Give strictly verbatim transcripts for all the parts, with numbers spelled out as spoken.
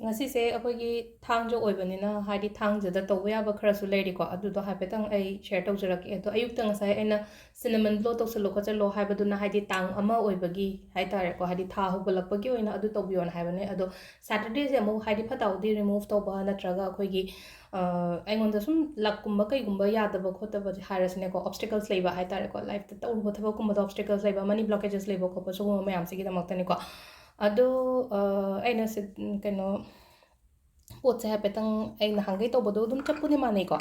ꯉꯁꯤꯁꯦ ꯑꯩꯈꯣꯏꯒꯤ ꯊꯥꯡꯖ ꯑꯣꯏꯕꯅꯤꯅ, ꯍꯥꯏꯗꯤ ꯊꯥꯡꯖꯗ ꯇꯧꯕ ꯌꯥꯕ ꯈꯔꯁꯨ ꯂꯩꯔꯤꯀꯣ, ꯑꯗꯨꯗꯣ ꯍꯥꯏꯐꯦꯠꯇꯪ ꯑꯩ ꯁꯤꯌꯔ ꯇꯧꯖꯔꯛꯀꯦ꯫ ꯑꯗꯣ ꯑꯌꯨꯛꯇ ꯉꯁꯥꯏ ꯑꯩꯅ cinnamon blow ꯇꯧꯁꯜꯂꯣ ꯈꯣꯠꯆꯜꯂꯣ ꯍꯥꯏꯕꯗꯨꯅ, ꯍꯥꯏꯗꯤ ꯇꯥꯡ ꯑꯃ ꯑꯣꯏꯕꯒꯤ ꯍꯥꯏ ꯇꯥꯔꯦꯀꯣ, ꯍꯥꯏꯗꯤ ꯊꯥ ꯍꯧꯒꯠꯂꯛꯄꯒꯤ ꯑꯣꯏꯅ ꯑꯗꯨ ꯇꯧꯕꯤꯌꯣꯅ ꯍꯥꯏꯕꯅꯦ꯫ ꯑꯗꯣ Saturdayꯁꯦ ꯑꯃꯨꯛ, ꯍꯥꯏꯗꯤ ꯐꯠꯇ ꯍꯥꯎꯗꯤ ꯔꯤꯃꯨꯚ ꯇꯧꯕ ꯅꯠꯇ꯭ꯔꯒ ꯑꯩꯈꯣꯏꯒꯤ, ꯑ, ꯑꯩꯉꯣꯟꯗ ꯁꯨꯝ ꯂꯛꯀꯨꯝꯕ ꯀꯩꯒꯨꯝꯕ ꯌꯥꯗꯕ ꯈꯣꯠꯇꯕ ꯍꯥꯏꯔꯁꯤꯅꯦꯀꯣ, ꯑꯣꯕꯁꯇꯤꯀꯜꯁ ꯂꯩꯕ ꯍꯥꯏ ꯇꯥꯔꯦꯀꯣ, ꯂꯥꯏꯐꯇ ꯇꯧꯔꯨꯕ ꯊꯕꯛꯀꯨꯝꯕꯗ ꯑꯣꯕꯁꯇꯤꯀꯜꯁ ꯂꯩꯕ, ꯃꯅꯤ ꯕ꯭ꯂꯣꯀꯦꯖꯦꯁ ꯂꯩꯕ ꯈꯣꯠꯄ, ꯁꯤꯒꯨꯝꯕ ꯃꯌꯥꯝꯁꯤꯒꯤꯗꯃꯛꯇꯅꯤꯀꯣ꯫ ꯑꯗꯣ, ꯑ, ꯑꯩꯅ ꯁꯤ, ꯀꯩꯅꯣ, ꯄꯣꯠꯁꯦ ꯍꯥꯏꯐꯦꯠꯇꯪ ꯑꯩ ꯅꯍꯥꯟꯈꯩ ꯇꯧꯕꯗꯣ ꯑꯗꯨꯝ ꯆꯞꯄꯨꯗꯤ ꯃꯥꯟꯅꯩꯀꯣ꯫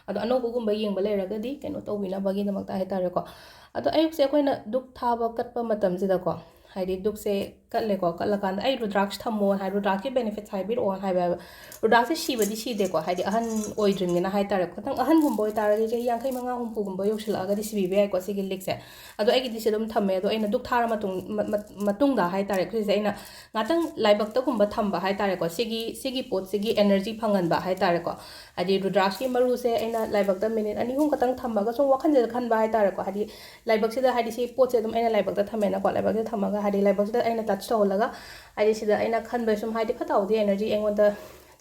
ꯑꯗꯣ ꯑꯅꯧꯕꯒꯨꯝꯕ ꯌꯦꯡꯕ ꯂꯩꯔꯒꯗꯤ ꯀꯩꯅꯣ ꯇꯧꯕꯤꯅꯕꯒꯤꯗꯃꯛꯇ ꯍꯥꯏ ꯇꯥꯔꯦꯀꯣ꯫ ꯑꯗꯣ ꯑꯌꯨꯛꯁꯦ ꯑꯩꯈꯣꯏꯅ ꯙꯨꯛ ꯊꯥꯕ ꯀꯠꯄ ꯃꯇꯝꯁꯤꯗꯀꯣ, ꯍꯥꯏꯗꯤ ꯙꯨꯛꯁꯦ ꯀꯠꯂꯦꯀꯣ, ꯀꯠꯂꯀꯥꯟꯗ ꯑꯩ ꯔꯨꯗ꯭ꯔꯥꯛꯁ ꯊꯝꯃꯣ ꯍꯥꯏ, ꯔꯨꯗ꯭ꯔꯥꯛꯁꯀꯤ ꯕꯦꯅꯤꯐꯤꯠꯁ ꯍꯥꯏꯕꯤꯔꯛꯑꯣꯅ ꯍꯥꯏꯕ ꯍꯥꯏꯕ꯫ ꯔꯨꯗ꯭ꯔꯥꯛꯁꯁꯦ ꯁꯤꯕꯗꯤ ꯁꯤꯗꯦꯀꯣ, ꯍꯥꯏꯗꯤ ꯑꯍꯟ ꯑꯣꯏꯗ꯭ꯔꯤꯕꯅꯤꯅ ꯍꯥꯏ ꯇꯥꯔꯦ꯫ ꯈꯤꯇꯪ ꯑꯍꯟꯒꯨꯝꯕ ꯑꯣꯏꯇꯥꯔꯗꯤ ꯆꯍꯤ ꯌꯥꯡꯈꯩ ꯃꯉꯥ ꯍꯨꯝꯐꯨꯒꯨꯝꯕ ꯌꯧꯁꯤꯜꯂꯛꯑꯒꯗꯤ ꯁꯤꯕꯤꯕ ꯌꯥꯏꯀꯣ ꯁꯤꯒꯤ ꯂꯤꯛꯁꯦ꯫ ꯑꯗꯣ ꯑꯩꯒꯤꯗꯤ ꯁꯤ ꯑꯗꯨꯝ ꯊꯝꯃꯦ꯫ ꯑꯗꯣ ꯑꯩꯅ ꯙꯨꯛ ꯊꯥꯔ ꯃꯇꯨꯡ-, ꯃ-, ꯃ-, ꯃꯇꯨꯡꯗ ꯍꯥꯏ ꯇꯥꯔꯦ, ꯁꯤꯁꯦ ꯑꯩꯅ ꯉꯥꯛꯇꯪ ꯂꯥꯏꯕꯛꯇꯒꯨꯝꯕ ꯊꯝꯕ ꯍꯥꯏ ꯇꯥꯔꯦꯀꯣ, ꯁꯤꯒꯤ, ꯁꯤꯒꯤ ꯄꯣꯠꯁꯤꯒꯤ ꯑꯦꯅꯔꯖꯤ ꯐꯪꯍꯟꯕ ꯍꯥꯏ ꯇꯥꯔꯦꯀꯣ꯫ ꯍꯥꯏꯗꯤ ꯔꯨꯗ꯭ꯔꯥꯛꯁꯀꯤ ꯃꯔꯨꯁꯦ ꯑꯩꯅ ꯂꯥꯏꯕꯛꯇ ꯃꯤꯅꯤꯠ ꯑꯅꯤ ꯑꯍꯨꯝ ꯈꯛꯇꯪ ꯊꯝꯃꯒ ꯁꯨꯝ ꯋꯥꯈꯜꯁꯤꯗ ꯈꯟꯕ ꯍꯥꯏ ꯇꯥꯔꯦꯀꯣ꯫ ꯍꯥꯏꯗꯤ ꯂꯥꯏꯕꯛꯁꯤꯗ, ꯍꯥꯏꯗꯤ ꯁꯤ ꯄꯣꯠꯁꯦ ꯑꯗꯨꯝ ꯑꯩꯅ ꯂꯥꯏꯕꯛꯇ ꯊꯝꯃꯦꯅꯀꯣ, ꯂꯥꯏꯕꯛꯁꯤꯗ ꯊꯝꯃꯒ ꯍꯥꯏꯗꯤ ꯂꯥꯏꯕꯛꯁꯤꯗ ꯑꯩꯅ ꯇꯆ ꯇꯧꯍꯜꯂꯒ, ꯍꯥꯏꯗꯤ ꯁꯤꯗ ꯑꯩꯅ ꯈꯟꯕ ꯁꯨꯝ, ꯍꯥꯏꯗꯤ ꯐꯠꯇ ꯍꯥꯎꯗꯤ ꯑꯦꯅꯔꯖꯤ ꯑꯩꯉꯣꯟꯗ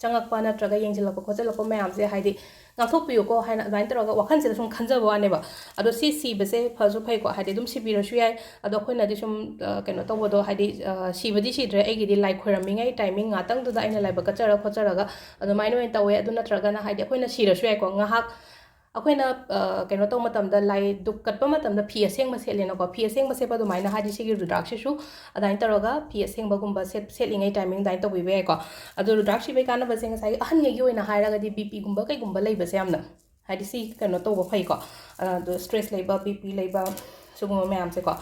ꯆꯪꯉꯛꯄ ꯅꯠꯇ꯭ꯔꯒ ꯌꯦꯡꯁꯤꯜꯂꯛꯄ ꯈꯣꯠꯆꯜꯂꯛꯄ ꯃꯌꯥꯝꯁꯦ ꯍꯥꯏꯗꯤ ꯉꯥꯛꯊꯣꯛꯄꯤꯌꯨꯀꯣ ꯍꯥꯏꯅ ꯑꯗꯨꯃꯥꯏꯅ ꯇꯧꯔꯒ ꯋꯥꯈꯜꯁꯤꯗ ꯁꯨꯝ ꯈꯟꯖꯕ ꯋꯥꯅꯦꯕ꯫ ꯑꯗꯣ ꯁꯤ ꯁꯤꯕꯁꯦ ꯐꯁꯨ ꯐꯩꯀꯣ, ꯍꯥꯏꯗꯤ ꯑꯗꯨꯝ ꯁꯤꯕꯤꯔꯁꯨ ꯌꯥꯏ꯫ ꯑꯗꯣ ꯑꯩꯈꯣꯏꯅꯗꯤ ꯁꯨꯝ, ꯑ, ꯀꯩꯅꯣ ꯇꯧꯕꯗꯣ, ꯍꯥꯏꯗꯤ, ꯑ, ꯁꯤꯕꯗꯤ ꯁꯤꯗ꯭ꯔꯦ, ꯑꯩꯒꯤꯗꯤ ꯂꯥꯏ ꯈꯣꯏꯔꯝꯃꯤꯉꯩ ꯇꯥꯏꯃꯤꯡ ꯉꯥꯛꯇꯪꯗꯨꯗ ꯑꯩꯅ ꯂꯥꯏꯕꯛ ꯀꯠꯆꯔ ꯈꯣꯠꯆꯔꯒ ꯑꯗꯨꯃꯥꯏꯅ ꯑꯣꯏꯅ ꯇꯧꯋꯦ꯫ ꯑꯗꯨ ꯅꯠꯇ꯭ꯔꯒꯅ ꯍꯥꯏꯗꯤ ꯑꯩꯈꯣꯏꯅ ꯁꯤꯔꯁꯨ ꯌꯥꯏꯀꯣ, ꯉꯥꯏꯍꯥꯛ ꯑꯩꯈꯣꯏꯅ, ꯑ, ꯀꯩꯅꯣ ꯇꯧꯕ ꯃꯇꯝꯗ, ꯂꯥꯏ ꯙꯨꯛ ꯀꯠꯄ ꯃꯇꯝꯗ ꯐꯤ ꯑꯁꯦꯡꯕ ꯁꯦꯠꯂꯦꯅꯀꯣ, ꯐꯤ ꯑꯁꯦꯡꯕ ꯁꯦꯠꯄ ꯑꯗꯨꯃꯥꯏꯅ ꯍꯥꯏꯗꯤ ꯁꯤꯒꯤ ꯔꯨꯗ꯭ꯔꯥꯛꯁꯤꯁꯨ ꯑꯗꯨꯃꯥꯏꯅ ꯇꯧꯔꯒ ꯐꯤ ꯑꯁꯦꯡꯕꯒꯨꯝꯕ ꯁꯦꯠ-, ꯁꯦꯠꯂꯤꯉꯩ ꯇꯥꯏꯃꯤꯡ ꯑꯗꯨꯃꯥꯏꯅ ꯇꯧꯕꯤꯕ ꯌꯥꯏꯀꯣ꯫ ꯑꯗꯣ ꯔꯨꯗ꯭ꯔꯥꯛꯁ ꯁꯤꯕꯒꯤ ꯀꯥꯟꯅꯕꯁꯦ ꯉꯁꯥꯏꯒꯤ ꯑꯍꯟꯉꯩꯒꯤ ꯑꯣꯏꯅ ꯍꯥꯏꯔꯒꯗꯤ ꯕꯤ ꯄꯤꯒꯨꯝꯕ ꯀꯩꯒꯨꯝꯕ ꯂꯩꯕꯁꯦ ꯌꯥꯝꯅ, ꯍꯥꯏꯗꯤ ꯁꯤ ꯀꯩꯅꯣ ꯇꯧꯕ ꯐꯩꯀꯣ꯫ ꯑꯗꯣ ꯁ꯭ꯇ꯭ꯔꯦꯁ ꯂꯩꯕ, ꯕꯤ ꯄꯤ ꯂꯩꯕ, ꯁꯤꯒꯨꯝꯕ ꯃꯌꯥꯝꯁꯦꯀꯣ꯫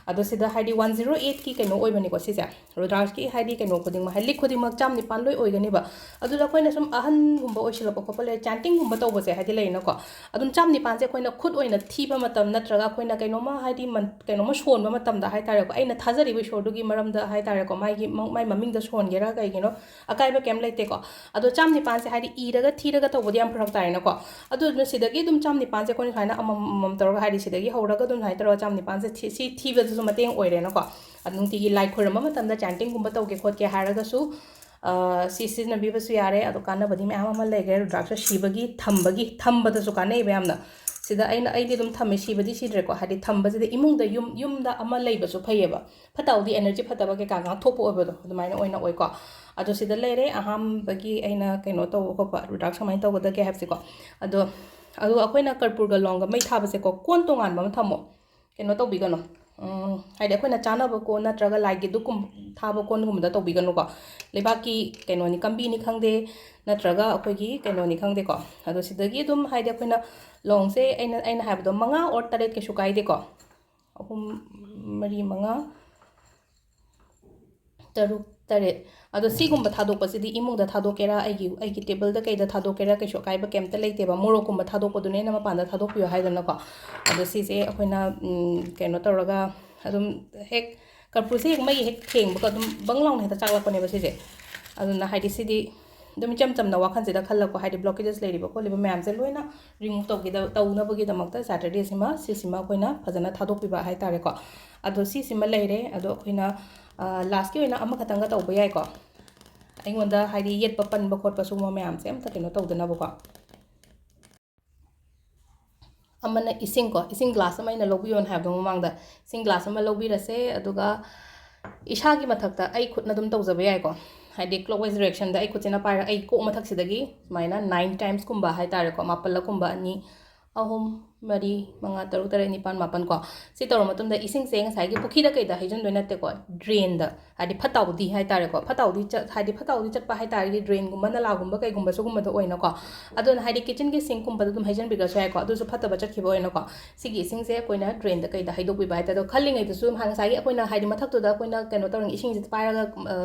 ꯑꯗꯣ ꯁꯤꯗ ꯍꯥꯏꯗꯤ ꯋꯥꯟ ꯖꯤꯔꯣ ꯑꯩꯠꯀꯤ ꯀꯩꯅꯣ ꯑꯣꯏꯕꯅꯤꯀꯣ ꯁꯤꯁꯦ, ꯔꯨꯗ꯭ꯔꯥꯛꯁꯀꯤ ꯍꯥꯏꯗꯤ ꯀꯩꯅꯣ ꯈꯨꯗꯤꯡꯃꯛ, ꯍꯥꯏꯗꯤ ꯂꯤꯛ ꯈꯨꯗꯤꯡꯃꯛ ꯆꯥꯝ ꯅꯤꯄꯥꯟ ꯂꯣꯏ ꯑꯣꯏꯒꯅꯦꯕ꯫ ꯑꯗꯨꯗ ꯑꯩꯈꯣꯏꯅ ꯁꯨꯝ ꯑꯍꯟꯒꯨꯝꯕ ꯑꯣꯏꯁꯤꯜꯂꯛꯄ ꯈꯣꯠꯄ ꯂꯩ, ꯆꯥꯟꯇꯤꯡꯒꯨꯝꯕ ꯇꯧꯕꯁꯦ ꯍꯥꯏꯗꯤ ꯂꯩꯅꯀꯣ, ꯑꯗꯨꯝ ꯆꯥꯝ ꯅꯤꯄꯥꯟꯁꯦ ꯑꯩꯈꯣꯏꯅ ꯈꯨꯠ ꯑꯣꯏꯅ ꯊꯤꯕ ꯃꯇꯝ ꯅꯠꯇ꯭ꯔꯒ ꯑꯩꯈꯣꯏꯅ ꯀꯩꯅꯣꯝꯃ ꯍꯥꯏꯗꯤ ꯃꯟ-, ꯀꯩꯅꯣꯝꯃ ꯁꯣꯟꯕ ꯃꯇꯝꯗ ꯍꯥꯏ ꯇꯥꯔꯦꯀꯣ, ꯑꯩꯅ ꯊꯥꯖꯔꯤꯕ ꯏꯁꯣꯔꯗꯨꯒꯤ ꯃꯔꯝꯗ ꯍꯥꯏ ꯇꯥꯔꯦꯀꯣ, ꯃꯥꯒꯤ ꯃ-, ꯃꯥꯏ ꯃꯃꯤꯡꯗ ꯁꯣꯟꯒꯦꯔꯥ ꯀꯩꯒꯤꯅꯣ, ꯑꯀꯥꯏꯕ ꯀꯩꯝ ꯂꯩꯇꯦꯀꯣ꯫ ꯑꯗꯣ ꯆꯥꯝ ꯅꯤꯄꯥꯟꯁꯦ ꯍꯥꯏꯗꯤ ꯏꯔꯒ ꯊꯤꯔꯒ ꯇꯧꯕꯗꯤ ꯌꯥꯝ ꯐꯔꯛ ꯇꯥꯏꯅꯀꯣ꯫ ꯑꯗꯨꯗꯨꯅ ꯁꯤꯗꯒꯤ ꯑꯗꯨꯝ ꯆꯥꯝ ꯅꯤꯄꯥꯟꯁꯦ ꯑꯩꯈꯣꯏꯅ ꯁꯨꯃꯥꯏꯅ ꯑꯃꯃꯝ ꯑꯃꯃꯝ ꯇꯧꯔꯒ, ꯍꯥꯏꯗꯤ ꯁꯤꯗꯒꯤ ꯍꯧꯔꯒ ꯑꯗꯨꯝ ꯁꯨꯃꯥꯏꯅ ꯇꯧꯔꯒ ꯆꯥꯝ ꯅꯤꯄꯥꯟꯁꯦ ꯊꯤ-, ꯁꯤ ꯊꯤꯕꯗꯁꯨ ꯃꯇꯦꯡ ꯑꯣꯏꯔꯦꯅꯀꯣ꯫ ꯑꯗꯨ ꯅꯨꯡꯇꯤꯒꯤ ꯂꯥꯏ ꯈꯣꯏꯔꯝꯕ ꯃꯇꯝꯗ ꯆꯥꯟꯇꯤꯡꯒꯨꯝꯕ ꯇꯧꯒꯦ ꯈꯣꯠꯀꯦ ꯍꯥꯏꯔꯒꯁꯨ, ꯁꯤ ꯁꯤꯖꯤꯟꯅꯕꯤꯕꯁꯨ ꯌꯥꯔꯦ꯫ ꯑꯗꯣ ꯀꯥꯟꯅꯕꯗꯤ ꯃꯌꯥꯝ ꯑꯃ ꯂꯩꯈ꯭ꯔꯦ꯫ ꯔꯨꯗ꯭ꯔꯥꯛꯁ ꯁꯤꯕꯒꯤ, ꯊꯝꯕꯒꯤ, ꯊꯝꯕꯗꯁꯨ ꯀꯥꯟꯅꯩꯕ ꯌꯥꯝꯅ꯫ ꯁꯤꯗ ꯑꯩꯅ, ꯑꯩꯗꯤ ꯑꯗꯨꯝ ꯊꯝꯃꯦ, ꯁꯤꯕꯗꯤ ꯁꯤꯗ꯭ꯔꯦꯀꯣ꯫ ꯍꯥꯏꯗꯤ ꯊꯝꯕꯁꯤꯗ ꯏꯃꯨꯡꯗ, ꯌꯨꯝ, ꯌꯨꯝꯗ ꯑꯃ ꯂꯩꯕꯁꯨ ꯐꯩꯌꯦꯕ꯫ ꯐꯠꯇ ꯍꯥꯎꯗꯤ, energy ꯐꯠꯇꯕ ꯀꯩꯀꯥ ꯉꯥꯛꯊꯣꯛꯄ ꯑꯣꯏꯕꯗꯣ ꯑꯗꯨꯃꯥꯏꯅ ꯑꯣꯏꯅ ꯑꯣꯏꯀꯣ꯫ ꯑꯗꯣ ꯁꯤꯗ ꯂꯩꯔꯦ ꯑꯍꯥꯟꯕꯒꯤ ꯑꯩꯅ ꯀꯩꯅꯣ ꯇꯧꯕ ꯈꯣꯠꯄ, ꯔꯨꯗ꯭ꯔꯥꯛꯁ ꯀꯃꯥꯏꯅ ꯇꯧꯒꯗꯒꯦ ꯍꯥꯏꯕꯁꯤꯀꯣ꯫ ꯑꯗꯣ, ꯑꯗꯨꯒ ꯑꯩꯈꯣꯏꯅ ꯀꯔꯄꯨꯔꯒ ꯂꯣꯡꯒ ꯃꯩ ꯊꯥꯕꯁꯦꯀꯣ, ꯀꯣꯟ ꯇꯣꯉꯥꯟꯕ ꯑꯃ ꯊꯝꯃꯣ꯫ ꯀꯩꯅꯣ ꯇꯧꯕꯤꯒꯅꯨ, ꯎꯝ, ꯍꯥꯏꯗꯤ ꯑꯩꯈꯣꯏꯅ ꯆꯥꯅꯕ ꯀꯣꯟ ꯅꯠꯇ꯭ꯔꯒ ꯂꯥꯏꯒꯤ ꯙꯨꯞꯀꯨꯝ-, ꯊꯥꯕ ꯀꯣꯟꯒꯨꯝꯕꯗ ꯇꯧꯕꯤꯒꯅꯨꯀꯣ꯫ ꯂꯩꯕꯥꯛꯀꯤ ꯀꯩꯅꯣꯅꯤ, ꯀꯝꯕꯤꯅꯤ ꯈꯪꯗꯦ, ꯅꯠꯇ꯭ꯔꯒ ꯑꯩꯈꯣꯏꯒꯤ ꯀꯩꯅꯣꯅꯤ ꯈꯪꯗꯦꯀꯣ꯫ ꯑꯗꯣ ꯁꯤꯗꯒꯤ ꯑꯗꯨꯝ, ꯍꯥꯏꯗꯤ ꯑꯩꯈꯣꯏꯅ ꯂꯣꯡꯁꯦ, ꯑꯩꯅ, ꯑꯩꯅ ꯍꯥꯏꯕꯗꯣ ꯃꯉꯥ or ꯇꯔꯦꯠ ꯀꯩꯁꯨ ꯀꯥꯏꯗꯦꯀꯣ꯫ ꯑꯍꯨꯝ, ꯃꯔꯤ, ꯃꯉꯥ, ꯇꯔꯨꯛ, ꯇꯔꯦꯠ꯫ ꯑꯗꯣ ꯁꯤꯒꯨꯝꯕ ꯊꯥꯗꯣꯛꯄꯁꯤꯗꯤ ꯏꯃꯨꯡꯗ ꯊꯥꯗꯣꯛꯀꯦꯔꯥ, ꯑꯩꯒꯤ, ꯑꯩꯒꯤ ꯇꯦꯕꯜꯗ ꯀꯩꯗ ꯊꯥꯗꯣꯛꯀꯦꯔꯥ, ꯀꯩꯁꯨ ꯑꯀꯥꯏꯕ ꯀꯩꯝꯇ ꯂꯩꯇꯦꯕ꯫ ꯃꯣꯔꯣꯛꯀꯨꯝꯕ ꯊꯥꯗꯣꯛꯄꯗꯨꯅ ꯍꯦꯟꯅ ꯃꯄꯥꯟꯗ ꯊꯥꯗꯣꯛꯄꯤꯌꯣ ꯍꯥꯏꯗꯅꯀꯣ꯫ ꯑꯗꯣ ꯁꯤꯁꯦ ꯑꯩꯈꯣꯏꯅ, ꯎꯝ, ꯀꯩꯅꯣ ꯇꯧꯔꯒ ꯑꯗꯨꯝ ꯍꯦꯛ ꯀꯔꯄꯨꯔꯁꯦ ꯍꯦꯛ ꯃꯩ ꯍꯦꯛ ꯊꯦꯡꯕꯒ ꯑꯗꯨꯝ ꯕꯪ ꯂꯥꯎꯅ ꯍꯦꯛꯇ ꯆꯥꯛꯂꯛꯄꯅꯦꯕ ꯁꯤꯁꯦ꯫ ꯑꯗꯨꯅ ꯍꯥꯏꯗꯤ ꯁꯤꯗꯤ ꯑꯗꯨꯝ ꯏꯆꯝ ꯆꯝꯅ ꯋꯥꯈꯜꯁꯤꯗ ꯈꯜꯂꯛꯄ, ꯍꯥꯏꯗꯤ blockages ꯂꯩꯔꯤꯕ ꯈꯣꯠꯂꯤꯕ ꯃꯌꯥꯝꯁꯦ ꯂꯣꯏꯅ remove ꯇꯧꯒꯤꯗ-, ꯇꯧꯅꯕꯒꯤꯗꯃꯛꯇ Saturdayꯁꯤꯃ, ꯁꯤꯁꯤꯃ ꯑꯩꯈꯣꯏꯅ ꯐꯖꯅ ꯊꯥꯗꯣꯛꯄꯤꯕ ꯍꯥꯏꯇꯥꯔꯦꯀꯣ꯫ ꯑꯗꯣ ꯁꯤꯁꯤꯃ ꯂꯩꯔꯦ꯫ ꯑꯗꯣ ꯑꯩꯈꯣꯏꯅ, ꯑ, lastꯀꯤ ꯑꯣꯏꯅ ꯑꯃꯈꯛꯇꯪꯒ ꯇꯧꯕ ꯌꯥꯏꯀꯣ꯫ ꯑꯩꯉꯣꯟꯗ ꯍꯥꯏꯗꯤ ꯌꯦꯠꯄ ꯄꯟꯕ ꯈꯣꯠꯄ ꯁꯤꯒꯨꯝꯕ ꯃꯌꯥꯝꯁꯦ ꯑꯝꯇ ꯀꯩꯅꯣ ꯇꯧꯗꯅꯕꯀꯣ꯫ ꯑꯃꯅ ꯏꯁꯤꯡꯀꯣ, ꯏꯁꯤꯡ glass ꯑꯃ ꯑꯩꯅ ꯂꯧꯕꯤꯌꯣꯅ ꯍꯥꯏꯕꯗꯣ ꯃꯃꯥꯡꯗ, ꯏꯁꯤꯡ glass ꯑꯃ ꯂꯧꯕꯤꯔꯁꯦ꯫ ꯑꯗꯨꯒ ꯏꯁꯥꯒꯤ ꯃꯊꯛꯇ ꯑꯩ ꯈꯨꯠꯅ ꯑꯗꯨꯝ ꯇꯧꯖꯕ ꯌꯥꯏꯀꯣ꯫ ꯍꯥꯏꯗꯤ clockwise directionꯗ ꯑꯩ ꯈꯨꯠꯁꯤꯅ ꯄꯥꯏꯔ, ꯑꯩ ꯀꯣꯛ ꯃꯊꯛꯁꯤꯗꯒꯤ ꯁꯨꯃꯥꯏꯅ nine timesꯀꯨꯝꯕ ꯍꯥꯏꯇꯥꯔꯦꯀꯣ, ꯃꯥꯄꯜꯂꯛꯀꯨꯝꯕ, ꯑꯅꯤ, ꯑꯍꯨꯝ, ꯃꯔꯤ, ꯃꯉꯥ, ꯇꯔꯨꯛ, ꯇꯔꯦꯠ, ꯅꯤꯄꯥꯜ, ꯃꯥꯄꯜ ꯀꯣ꯫ ꯁꯤ ꯇꯧꯔ ꯃꯇꯨꯡꯗ ꯏꯁꯤꯡꯁꯦ ꯉꯁꯥꯏꯒꯤ ꯄꯨꯈ꯭ꯔꯤꯗ ꯀꯩꯗ ꯍꯩꯖꯤꯟꯗꯣꯏ ꯅꯠꯇꯦꯀꯣ, drainꯗ, ꯍꯥꯏꯗꯤ ꯐꯠꯇ ꯍꯥꯎꯗꯤ ꯍꯥꯏꯇꯥꯔꯦꯀꯣ, ꯐꯠꯇ ꯍꯥꯎꯗꯤ ꯆꯠ-, ꯍꯥꯏꯗꯤ ꯐꯠꯇ ꯍꯥꯎꯗꯤ ꯆꯠꯄ ꯍꯥꯏꯇꯥꯔꯒꯗꯤ drainꯒꯨꯝꯕ, ꯅꯂꯥꯒꯨꯝꯕ ꯀꯩꯒꯨꯝꯕ ꯁꯤꯒꯨꯝꯕꯗ ꯑꯣꯏꯅꯀꯣ꯫ ꯑꯗꯨꯅ ꯍꯥꯏꯗꯤ kitchenꯒꯤ sinkꯀꯨꯝꯕꯗ ꯑꯗꯨꯝ ꯍꯩꯖꯤꯟꯕꯤꯔꯁꯨ ꯌꯥꯏꯀꯣ, ꯑꯗꯨꯁꯨ ꯐꯠꯇꯕ ꯆꯠꯈꯤꯕ ꯑꯣꯏꯅꯀꯣ꯫ ꯁꯤꯒꯤ ꯏꯁꯤꯡꯁꯦ ꯑꯩꯈꯣꯏꯅ drainꯗ ꯀꯩꯗ ꯍꯩꯗꯣꯛꯄꯤꯕ ꯍꯥꯏꯇꯥꯔꯦ꯫ ꯑꯗꯣ ꯈꯜꯂꯤꯉꯩꯗꯁꯨ ꯉꯁꯥꯏꯒꯤ ꯑꯩꯈꯣꯏꯅ ꯍꯥꯏꯗꯤ ꯃꯊꯛꯇꯨꯗ ꯑꯩꯈꯣꯏꯅ ꯀꯩꯅꯣ ꯇꯧꯔꯤꯉꯩ, ꯏꯁꯤꯡꯁꯦ ꯄꯥꯏꯔꯒ, ꯑ,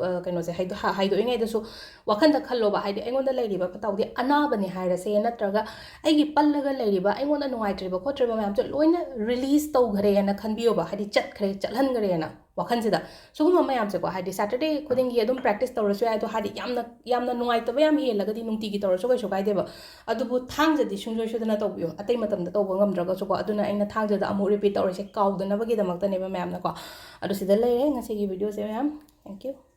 ꯑ, ꯀꯩꯅꯣꯁꯦ ꯍꯩꯗꯣ-, ꯍꯥ-, ꯍꯥꯏꯗꯣꯛꯏꯉꯩꯗꯁꯨ ꯋꯥꯈꯟꯗ ꯈꯜꯂꯣꯕ, ꯍꯥꯏꯗꯤ ꯑꯩꯉꯣꯟꯗ ꯂꯩꯔꯤꯕ ꯐꯠꯇ ꯍꯥꯎꯗꯤ ꯑꯅꯥꯕꯅꯦ ꯍꯥꯏꯔꯁꯦ, ꯅꯠꯇ꯭ꯔꯒ ꯑꯩꯒꯤ ꯄꯜꯂꯒ ꯂꯩꯔꯤꯕ, ꯑꯩꯉꯣꯟꯗ ꯅꯨꯡꯉꯥꯏꯇ꯭ꯔꯤꯕ ꯈꯣꯠꯇ꯭ꯔꯤꯕ ꯃꯌꯥꯝꯁꯦ ꯂꯣꯏꯅ release ꯇꯧꯈ꯭ꯔꯦꯅ ꯈꯟꯕꯤꯌꯣꯕ, ꯍꯥꯏꯗꯤ ꯆꯠꯈ꯭ꯔꯦ, ꯆꯠꯍꯟꯈ꯭ꯔꯦꯅ ꯋꯥꯈꯟꯁꯤꯗ꯫ ꯁꯤꯒꯨꯝꯕ ꯃꯌꯥꯝꯁꯦꯀꯣ, ꯍꯥꯏꯗꯤ Saturday ꯈꯨꯗꯤꯡꯒꯤ ꯑꯗꯨꯝ practice ꯇꯧꯔꯁꯨ ꯌꯥꯏ, ꯑꯗꯣ ꯍꯥꯏꯗꯤ ꯌꯥꯝꯅ, ꯌꯥꯝꯅ ꯅꯨꯡꯉꯥꯏꯇꯕ ꯌꯥꯝ ꯍꯦꯜꯂꯒꯗꯤ ꯅꯨꯡꯇꯤꯒꯤ ꯇꯧꯔꯁꯨ ꯀꯩꯁꯨ ꯀꯥꯏꯗꯦꯕ꯫ ꯑꯗꯨꯕꯨ ꯊꯥꯡꯖꯗꯤ ꯁꯨꯡꯁꯣꯏ ꯁꯣꯏꯗꯅ ꯇꯧꯕꯤꯌꯣ, ꯑꯇꯩ ꯃꯇꯝꯗ ꯇꯧꯕ ꯉꯝꯗ꯭ꯔꯒꯁꯨꯀꯣ꯫ ꯑꯗꯨꯅ ꯑꯩꯅ ꯊꯥꯡꯖꯗ ꯑꯃꯨꯛ repeat ꯇꯧꯔꯤꯁꯦ ꯀꯥꯎꯗꯅꯕꯒꯤꯗꯃꯛꯇꯅꯦꯕ ꯃꯌꯥꯝꯅꯀꯣ꯫ ꯑꯗꯣ ꯁꯤꯗ ꯂꯩꯔꯦ ꯉꯁꯤꯒꯤ videoꯁꯦ ꯃꯌꯥꯝ꯫ Thank you꯫